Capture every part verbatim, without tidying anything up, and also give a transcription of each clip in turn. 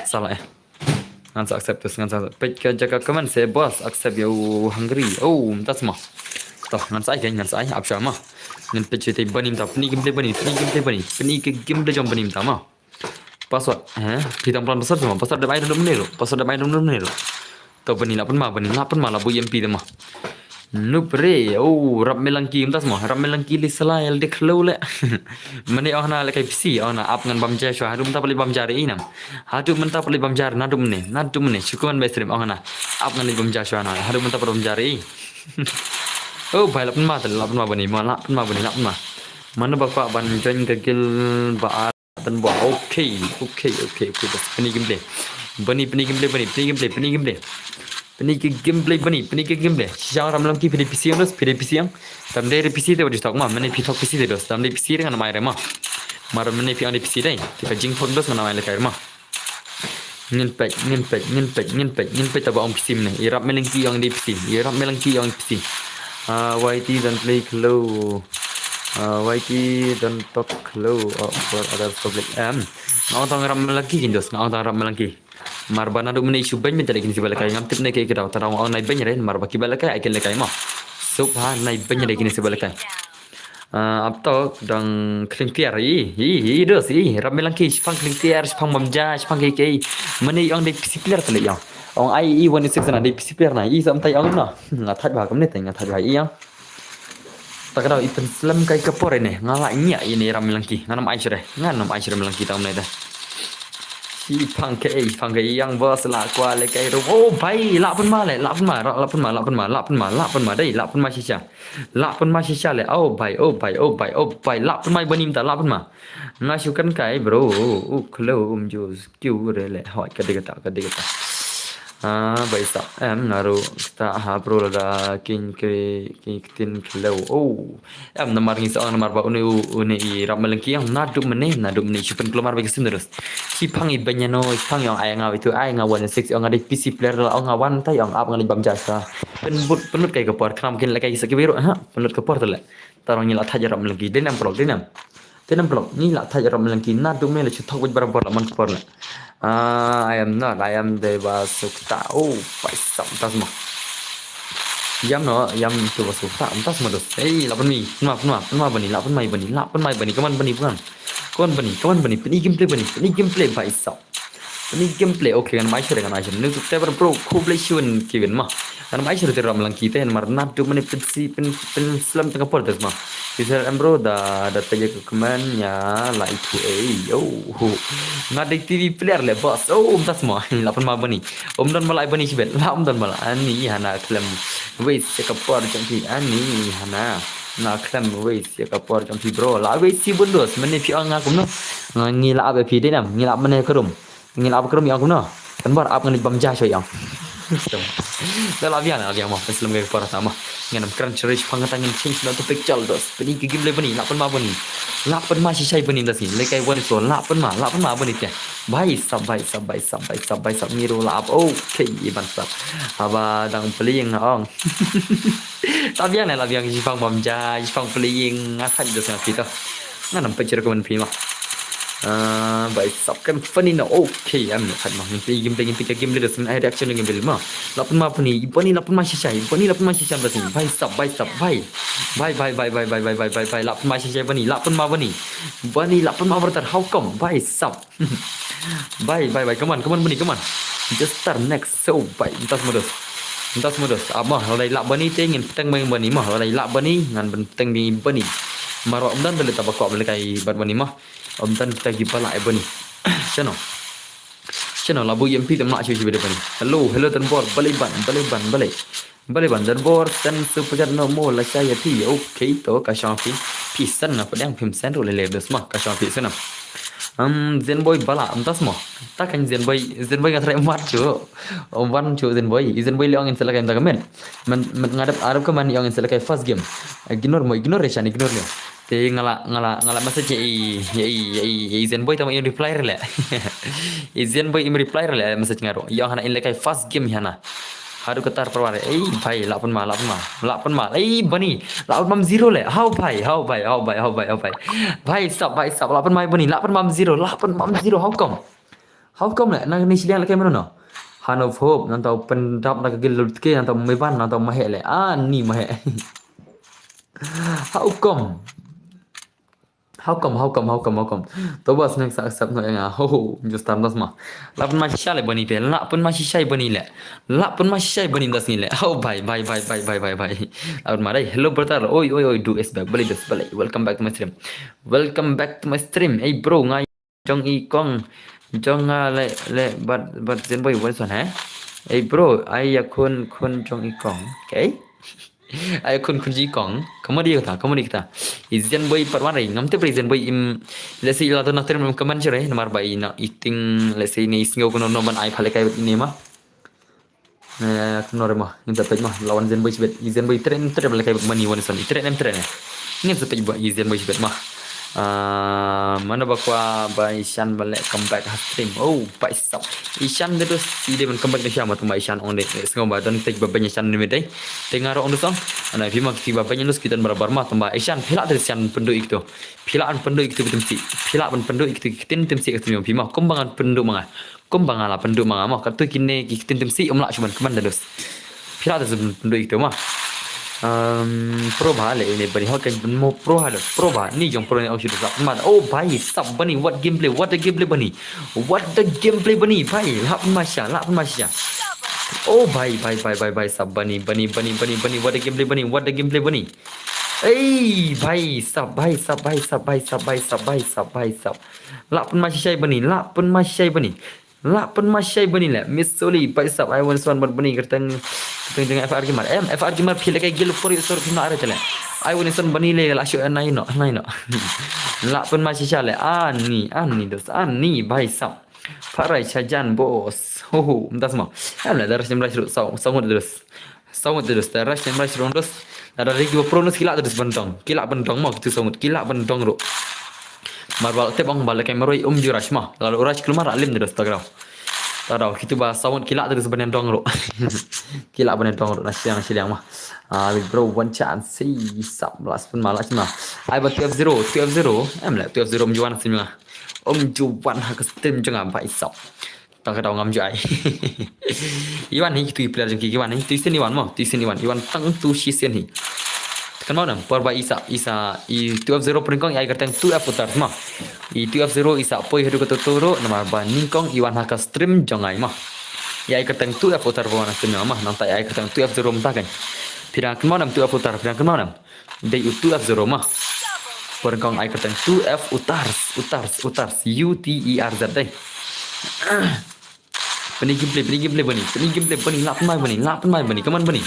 Salah eh. Ngan sa accept tu, ngan sa peit ka jaka comment se boss accept ïa u hungry. Oh, mynta sma. To, ngan sa ai kan, ngan sa ai ap sha ma. Ngan peit shuh te Bani mynta, pyni gameplay Bani, pyni gameplay Bani, pyni ka gameplay jong Bani mynta ma. Password, eh, phi tang plan password sma, password dep ai dep mynne ruh, password dep ai dep mynne ruh. To Bani lah pynma, Bani lah pynma la buh ïa phi te ma. Nup re, oh, rap melangki mynta sma, rap melangki li salai al dek khlo le. Mane ong na le kai psi, ong na ap ngan bam ja shwa, haduh mynta pali bam ja re inam. Haduh mynta pali bam ja re, naduh mane, naduh mane, shukuman be stream ong na. Ap ngan li bam ja shwa na, haduh mynta pali bam ja re. Oh, bai lah pynma, lah pynma Bani, ma lah pynma Bani, lah pynma. Mano ba kwah ban join ka guild ba ar. Tan bwa. Okay, okay, okay, okay. Bas pyni gameplay. Bani, pyni gameplay, Bani, pyni gameplay, pyni gameplay. Pyni ki gameplay, Bani, pyni ki gameplay. Shisha ram lang ki phi dei P C yang dos, phi dei P C yang. Tam dei P C te wajib thok ma, mane phi thok P C te dos. Tam dei P C te ngan mai re ma. Mar mane phi ang dei P C dei. Te ka jing thok dos ngan mai le kai ma. Ngin pek, ngin pek, ngin pek, ngin pek, ngin pek taba ong P C mane. I rap melangki ong dei P C. I rap melangki ong P C. Ah, Y T don't play khlo. Ah, Y T don't talk khlo. Oh, for other public. Em. Nga ong tang rap melangki kin dos, nga ong tang rap melangki. Mar ba naduh mynne shu beiñ mynta dei kine kiba lehkai, ngam tip ne kaei ka daw, tang ong nai beiñ re, mar ba kiba lehkai ai kin lehkai mo. Suk ha nai beiñ dei kine kiba lehkai. Ah, ap to dang khlieng tiar i, i, i dos i, rap melangki shipang khlieng tiar, shipang bam ja, shipang kaei kaei. Mynne ong dei P C player te leh ong. Ong ai i one six na dei P C player na, i sam tai ong na. Nga thait ba kumne te nga thait ba i ong. Ta ka daw i pynslem kai ka por ne, nga la ñiah ine ram melangki, ngan ym ai shuh re, ngan ym ai shuh re melangki tang ne da. Shipang kaei, shipang kaei yang bos la kwah lehkai rum. Oh bai, lah pynma le, lah pynma, lah pynma, lah pynma, lah pynma, lah pynma dei, lah pynma shisha. Lah pynma shisha le, oh bai, oh bai, oh bai, oh bai, lah pynma i Bani mynta, lah pynma. Nga shu kan kai bro, u khlo um ju skiu re le, hoi ka dei kata, ka dei kata. Ah, bai sa, em, nga ruh kata ha bro lada kin ke, kin ktien khlo. Oh, em, namar ngi sa ong namar ba une u, une i rap melangki ong naduh mynne, naduh mynne shu pynkulmar ba ki sim terus. Shipang i beiñ ïano, shipang ong ai nga itu, ai nga one six ong nga dei P C player la ong nga wan tai ong ap nga dei bam ja sa. Pynbut, pynbut kai ka por, khnang kin lehkai sa ki biru, ha, pynbut ka por te le. Tang ngi la thait rap melangki, dei nam prok, dei nam. Te nam blok, ngi la thait rap melangki, naduh mynne la shu thok beit barabor la man ka por la. Ah, I am not, I am dei ba sukta. Oh, paisam tas mo. Yam no, yam tu ba sukta, tas mo dos. Ei, lah pynma, pynma, pynma, pynma Bani, lah pynma i Bani, lah pynma i Bani, come on Bani, come on. Come on Bani, come on Bani, pyni gameplay Bani, pyni gameplay paisam. Pyni gameplay, okay, ngan mai shuh re, ngan mai shuh re. Ngi subscriber bro, khublei shibun ki win ma. Ngan mai shuh re te rap melangki te, namar naduh mynne pynsi, pyn, pynslem tang ka por te ma. Ki sir em bro, da, da te ka comment ïa la itu ei, yo. Nga dei T V player le boss. Oh, um tas mo. Lah pynma Bani. Um don ma la i Bani shibit. Lah um don ma la. Ani hana khlem. Wei se ka por jong phi ani hana. Na khlem wei se ka por jong phi bro. La wei se bun dos. Mynne phi ong nga kumno. Nga ngi la ap ïa phi dei nam. Ngi la ap mynne ka rum. Ngi la ap ka rum ïa ong kumno. Kan bar ap ngan bam ja shuwa ïa ong. Da la biang, la biang mo. Pynslem ka por ta mo. Ngan ym kren shuwa shipang kata ngin change na topic jal dos. Pyni ka game le Bani, lah pynma Bani. Lah pynma shisha i Bani da si. Lehkai one so, lah pynma, lah pynma Bani te. Bhai sab, bhai sab, bhai sab, bhai sab, bhai sab ngi ruh la ap. Okay, i ban sab. Haba dang playing ong. Ta biang ne la biang shipang bam ja, shipang playing. Nga thait dos nga phi to. Ngan ym peit shuwa comment phi mo. Ah, bhai sab kan funny na. Okay, em ne khat ma. Ngin peit game, ngin peit ka game le dos, ngin ai reaction game le ma. Lah pynma Bani, Bani lah pynma shisha, Bani lah pynma shisha da si. Bhai sab, bhai sab, bhai. Bhai, bhai, bhai, lah pynma shisha Bani, lah pynma Bani. Bani lah pynma brother, how come? Bhai sab. Bhai, bhai, bhai, come on, come on Bani, come on. Just start next, so bhai, mynta sma dos. Mynta sma dos. Ap ma, lada i lah Bani te ngin pteng beng Bani ma, lada i lah Bani ngan pteng beng Bani. Mar ym don te leh taba kwah ba lehkai bad Bani ma. Ym don te kiba lah ïa Bani. Shano. Shano la buh ïa phi te ma shu shu bad Bani. Hello, hello Tanbor, balei ban, balei ban, balei. Balei ban Tanbor, send super chat no mo la sha ïa phi. Okay to ka shong phi. Phi send nga pdiang phim send ruh lei lei dos ma ka shong phi send. Um, Zenboy bala, mynta sma. Ta kan Zenboy, Zenboy nga try mat chu. Wan chu Zenboy, i Zenboy le ong in sa lehkai mynta ka met. Men, men nga dep, nga dep ka man i ong in sa lehkai first game. Ignore mo, ignore re shan, ignore re. Te nga la, nga la, nga la message ïa i, ïa i, ïa i, ïa i Zenboy tang im reply re leh. I Zenboy im reply re leh message nga ruh. Ïa ong hana in lehkai first game hana. Haduh katta parwar. Ei bhai, lah pynma, lah pynma. Lah pynma. Ei Bani, lah pynma zero leh. How bhai, how bhai, how bhai, how bhai, how bhai. Bhai sab, bhai sab, lah pynma Bani, lah pynma zero, lah pynma zero, how come? How come le? Nang ni shiliang le kai mano no? Han of Hope, nang tau pendap na kagil lut ke, nang tau meban, nang tau mahek le. Ah, ni mahek. How come? How come, how come, how come, how come? To bas nang sa accept no nga. Ho ho, just tam das ma. Lap ma shisha le bani te, lap ma shisha bani le. Lap ma shisha bani das ni le. Oh, bye, bye, bye. Lap ma dai. Hello, brother. Oi, oi, oi, do is back. Balik das, balik. Welcome back to my stream. Welcome back to my stream. Hey, bro, nga jong i kong. Jong nga le, le, but, but Zen boy, what is on, eh? Hey, bro, ai ya khun, khun jong i kong. Okay? Ai khun khun ji kong. Kamu di kata, kamu di kata. I Zen boy part one re. Ngam tip re Zen boy im. Let's say la tu na term im kaman sure. Namar ba i na eating. Let's say ni sngew kono no ban ai phale kai ini ma. Eh, kono re ma. Ngin sa pej ma. Lawan Zen boy sibet. I Zen boy tren tren phale kai mani wan son. I tren em tren. Ngin sa pej ba i Zen boy sibet ma. Ah, mana ba kwa ba i Shan ba le come back ha stream. Oh, ba i sap. I Shan de dus i de ban come back ne sha ma tuma i Shan ong de. Sngew ba don tij ba ban i Shan ne me dai. Te nga ro ong dus ong. Ana phi ma kiti ba ban i dus kitan barabar ma tuma i Shan phi la te Shan pendu ikto. Phi la an pendu ikto kitim si. Phi la ban pendu ikto kitin tim si ikto phi ma. Kum ba ngan pendu ma nga. Kum ba nga la pendu ma nga ma. Katu kine ki kitin tim si um la shu ban keman de dus. Phi la te pendu ikto ma. Um, pro ba le ini bani hot kan mo pro ha le pro ba ni jong pro ni au shi da ma. Oh, bhai sab bani, what gameplay, what a gameplay bani. What the gameplay bani, bhai. Lap ma sha, lap ma sha. Oh, bhai, bhai, bhai, bhai, bhai sab bani, bani, bani, bani, bani, what a gameplay bani, what a gameplay bani. Ei, bhai sab, bhai sab, bhai sab, bhai sab, bhai sab, bhai sab, bhai sab. Lap ma sha bani, lap ma sha bani. Lah pynmashai bani leh. Miss Soli, bhai sab, ai wan swan bad bani kyrteng, kyrteng jong F R Gamer. Em, F R Gamer phi leh kai gil por yu sor phi ma are tele. Ai wan swan bani leh la shu nai no, nai no. Lah pynmashai leh. Ani, ani dos, ani bhai sab. Pharai chajan bos. Ho ho, mynta sma. Em leh da rush, rush, rush, saw, saw ngut dos. Saw ngut dos, da rush, rush, rush, dos. Da rush ki ba pro nos ki lah dos ban dong. Ki lah ban dong mo kitu saw ngut. Ki lah ban dong ruh. Mar ba la tip ong ba la kai marwei um ju rush ma. Lada u rush kulmar alim de dos ta grau. Ta grau kitu ba saw ngut ki lah de dos ban dong ruh. Ki lah ban dong ruh na shiliang shiliang ma. Ah, big bro, one chance. Si sab last pun ma last ma. Ai ba twelve zero, twelve zero. Em leh twelve zero um ju wan sim nga. Um ju wan ha ka stream jong nga bhai sab. Tang ka daw ngam ju ai. Iwan hi tu i player jong ki, Iwan hi tu i sien Iwan mo, tu i sien Iwan, Iwan tang tu shi sien hi. Kan mau nam por ba isa, isa i twelve zero pringkong i ai kyrteng two F utar ma. I two F zero isa poi hadu ka tuturu namar ba nyngkong Iwan ha ka stream jong ai ma. I ai kyrteng two F utar ba wan stream jong ma, nang ta i ai kyrteng two F zero mynta kan. Phi dang kan mau nam two F utar, phi dang kan mau nam. Dei u two F zero ma. Pyrkong ai kyrteng two F utars, utars, utars, U T E R Z dei. Pynïa gameplay, pynïa gameplay bani, pynïa gameplay bani, lah pynmai bani, lah pynmai bani, come on bani.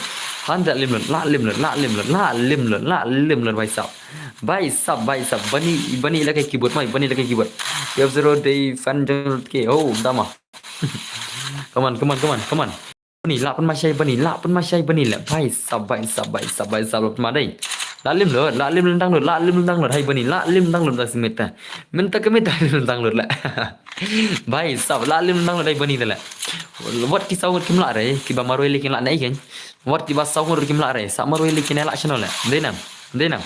Han lah lim lut, lah lim lut, lah lim lut, lah lim lut, lah lim lut bhai sab. Bhai sab, bhai sab, bani, bani la kai keyboard mai, bani la kai keyboard. Two F zero dei fan jong ke, oh, dama. Come on, come on, come on, come on. Bani, lah pynmashai bani, lah pynmashai bani leh. Bhai sab, bhai sab, bhai sab, bhai sab, lah pynmai dei. Lah lim lut, lah lim lut dang lut, lah lim lut dang lut, hai bani, lah lim lut dang lut, lah si mita. Mynta ka mita lim lut dang lut leh. Bhai sab, lah lim lut dang lut, hai bani te leh. Wat ki saw ngut kim lah re, ki ba marwei leh kin lah ne ken. Wat ki ba saw ngut kim lah re, sa marwei leh kin lah channel leh. Dei nam, dei nam,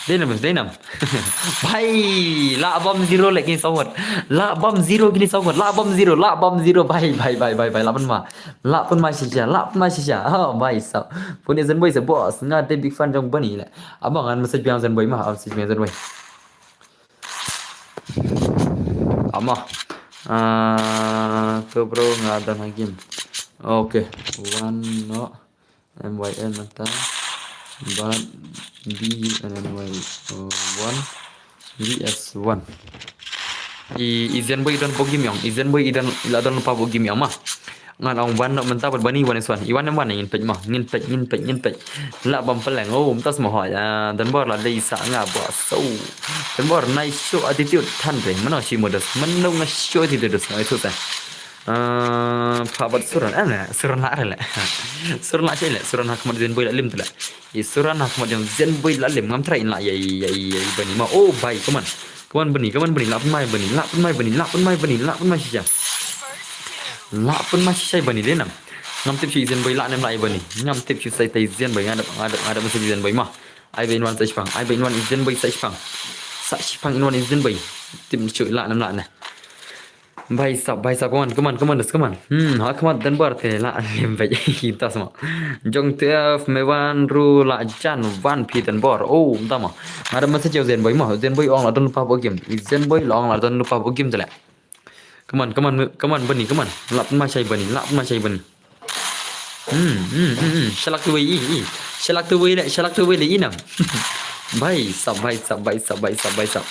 dei nam, dei nam. Bhai, lah bam zero leh kini saw ngut. Lah bam zero kini saw ngut, lah bam zero, lah bam zero, bhai, bhai, bhai, bhai, bhai, lah pynma. Lah pynmai shisha, lah pynmai shisha. Oh, bhai sab. Puni Zenboy sa boss, nga dei big fan jong bani leh. Abang ngan message biang Zenboy ma, message biang Zenboy. Ama. Ah, to bro nga don ha game. Okay, one no. M Y N mynta. But B U N N Y. Oh, one. V S one. I, i Zenboy i don bok gim yong, i Zenboy i don, i la don pa bok gim yong ma. Ngan ong wan no mynta bad bani wan is wan. I wan em wan ngin pej ma, ngin pej, ngin pej, ngin pej. La bam peleng, oh, mynta sma ho ya. Don bor la dei sa nga ba so. Don bor nai show attitude than re, mano shi modas, mano nga show attitude dos, nai so sa. Ah, pha bad Suran, eh, Suran la re le. Suran la shi le, Suran ha khmat Zenboy la lim tu le. I Suran ha khmat jong Zenboy la lim ngam trai in la ya, ya, ya, ya, bani ma. Oh, bhai, come on. Come on, bani, come on, bani, la pynmai bani, la pynmai bani, la pynmai bani, la pynmai shisha. La pynmai shisha bani, dei nam. Ngam tip shu Zenboy la nem la ya bani. Ngam tip shu sai tai Zenboy, ngadap, ngadap, ngadap mesti Zenboy ma. Ai ba in wan sa shipang, ai ba in wan Zenboy sa shipang. Sa shipang in wan Zenboy. Tip shu la nem la ne. Bhai sab, bhai sab, come on, come on, come on, come on. Hmm, ha khmat Denbor te la lim bhai. Kita sama. Jong T F me wan ru la jan wan phi Denbor. Oh, tama. Ada message Zenboy mo. Zenboy ong la don lupa bo game. Zenboy la ong la don lupa bo game tele. Come on, come on, come on, Bani, come on. Lap ma shai Bani, lap ma shai Bani. Hmm, hmm, hmm, hmm. Shalak tu wei, i, i. Shalak tu wei le, shalak tu wei le inam. Bhai sab, bhai sab, bhai sab, bhai sab, bhai sab.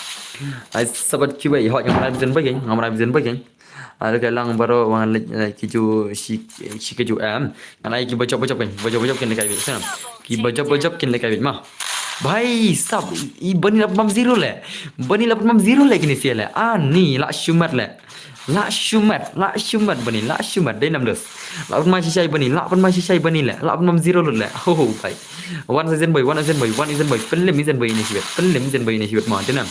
Ai sabat ki wei, hot ngam rai Zenboy keng, ngam rai Zenboy keng. Ada ka lang baro wan le ki ju shi shi ka ju em. Ngan ai ki bajop bajop keng, bajop bajop keng le kai wei. Sana. Ki bajop bajop keng le kai wei ma. Bhai sab, i Bani lap mam zero le. Bani lap mam zero le kini sia le. Ani la shumat le. La shumat, la shumat Bani, la shumat dei nam dos. La pun ma shishai Bani, la pun ma shishai Bani le. La pun mam zero lut le. Ho ho bhai. Wan sa Zenboy, wan Zenboy, wan Zenboy. Penlim Zenboy ini shibet. Penlim Zenboy ini shibet ma. Dei nam.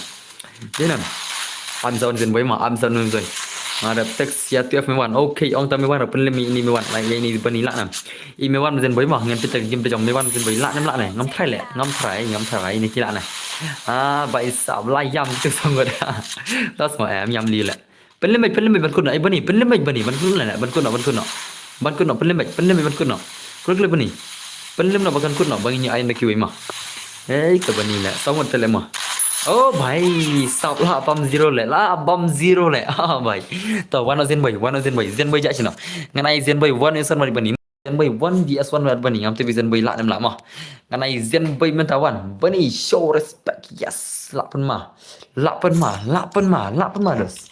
Dei nam. Am sa wan Zenboy ma, am sa wan Zenboy. Ada text ya T F me wan. Okay, ong ta me wan, penlim ini me wan. Lai ini Bani la nam. I me wan Zenboy ma, ngan pita game pita jong me wan Zenboy la nam la ne. Ngam try le, ngam try, ngam try ini ki la ne. Ah, bhai sab la yam tu sangat. Das ma em yam li le. Penlim bhai, penlim bhai ban kut no. Ai Bani, penlim bhai Bani, ban kut no, ban kut no, ban kut no. Ban kut no, penlim bhai, penlim bhai ban kut no. Kut kut Bani. Penlim no ba kan kut no, ba ngin ai na kiwi ma. Ei ka Bani le, sangat tele ma. Oh bhai, sab la bam zero le, la bam zero le. Ah bhai. To wan Zenboy, wan Zenboy, Zenboy ja sino. Ngan ai Zenboy wan Zenboy Bani. Zenboy wan V S wan Bani, ngam te Zenboy la nem la ma. Ngan ai Zenboy mynta wan. Bani show respect. Yes, la pun ma. La pun ma, la pun ma, la pun ma dos.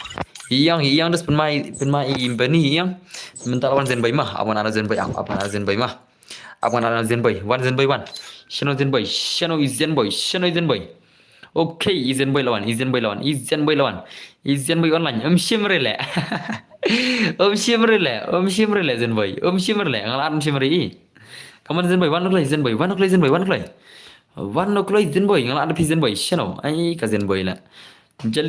Yang, yang dos pun ma, pun ma i Bani yang. Mynta la wan Zenboy ma, awan ada Zenboy, awan ada Zenboy ma. Awan ada Zenboy, wan Zenboy wan. Shano Zenboy, shano i Zenboy, shano i Zenboy. Okay, i Zenboy la wan, i Zenboy la wan, i Zenboy la wan. I Zenboy online, um shimre le. Um shimre le, um shimre le Zenboy, um shimre le, ngala um shimre i. Come on Zenboy, wan okloi Zenboy, wan okloi Zenboy, wan okloi. Wan okloi Zenboy, ngala ada phi Zenboy, shano. Ai ka Zenboy le. Jali